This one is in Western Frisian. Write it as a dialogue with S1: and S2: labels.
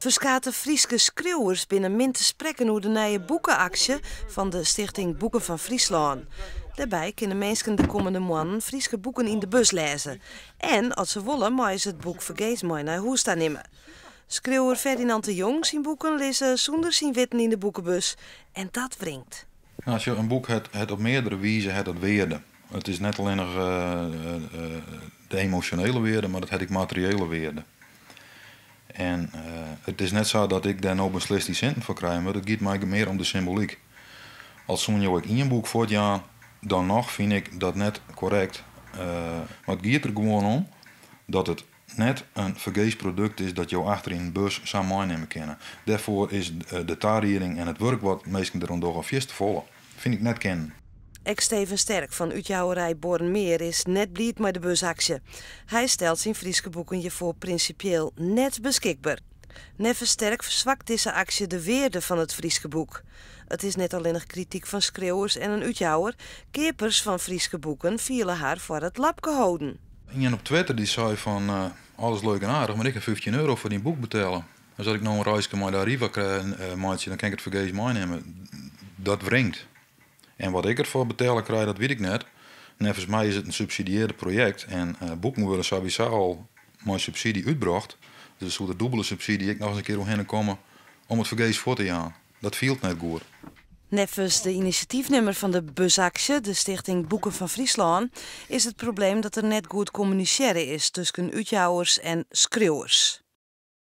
S1: Ferskate Fryske skriuwers binne min te sprekken oer de nije boeke-aksje fan de Stichting Boeken fan Fryslân. Dêrby kinne minsken de kommende moannen Fryske boeken yn de bus lêze. En as se wolle meie se it boek fergees mei nei hûs ta nimme. Skriuwer Ferdinand de Jong syn boeken lizze sûnder syn witten yn de boekebus en dat wringt.
S2: Nou, sjoch, in boek hat op meardere wize hat dat wearde. It is net allinnich de emosjonele wearde, mar it hat ek materiële wearde. En it is net sa dat ik dêr no beslist dy sinten foar krije moat. It giet my mear om de symbolyk. Al soene jo ek ien boek fuortjaan, dan noch fyn ik dat net korrekt. Mar it giet der gewoan om dat it net in fergees produkt is dat jo achter yn in bus sa meinimme kinne. Dêrfoar is de tarieding en it wurk wat minsken deroan dogge fierste folle. Fyn ik net kinnen.
S1: Ek Steven Sterk fan útjouwerij Bornmeer is net bliid mei de busaksje. Hy stelt syn Fryske boeken hjirfoar prinsipieel net beskikber. Neffens Sterk ferswakt dizze aksje de wearde fan it Fryske boek. It is net allinnich krityk fan skriuwers en in útjouwer, keapers fan Fryske boeken fiele har foar it lapke holden.
S2: Ien op Twitter dy sei fan alles leuk en aardich, mar ik ha 15 euro foar dyn boek betelle. Dus as ik no in reiske mei de Arriva meitsje, dan kin ik it fergees meinimme. Dat wringt. En wat ik derfoar betelle krij, dat wit ik net. Neffens my is it in subsidiearre projekt en boeken wurde sawiesa al mei subsydzje útbrocht. Dus soe der dûbele subsydzje ek noch ris in kear oerhinne komme om it fergees fuort te jaan. Dat fielt net goed.
S1: Neffens de inisjatyfnimmer fan de busaksje, de Stichting Boeken fan Fryslân, is it probleem dat der net goed kommunisearre is tusken útjouwers en skriuwers.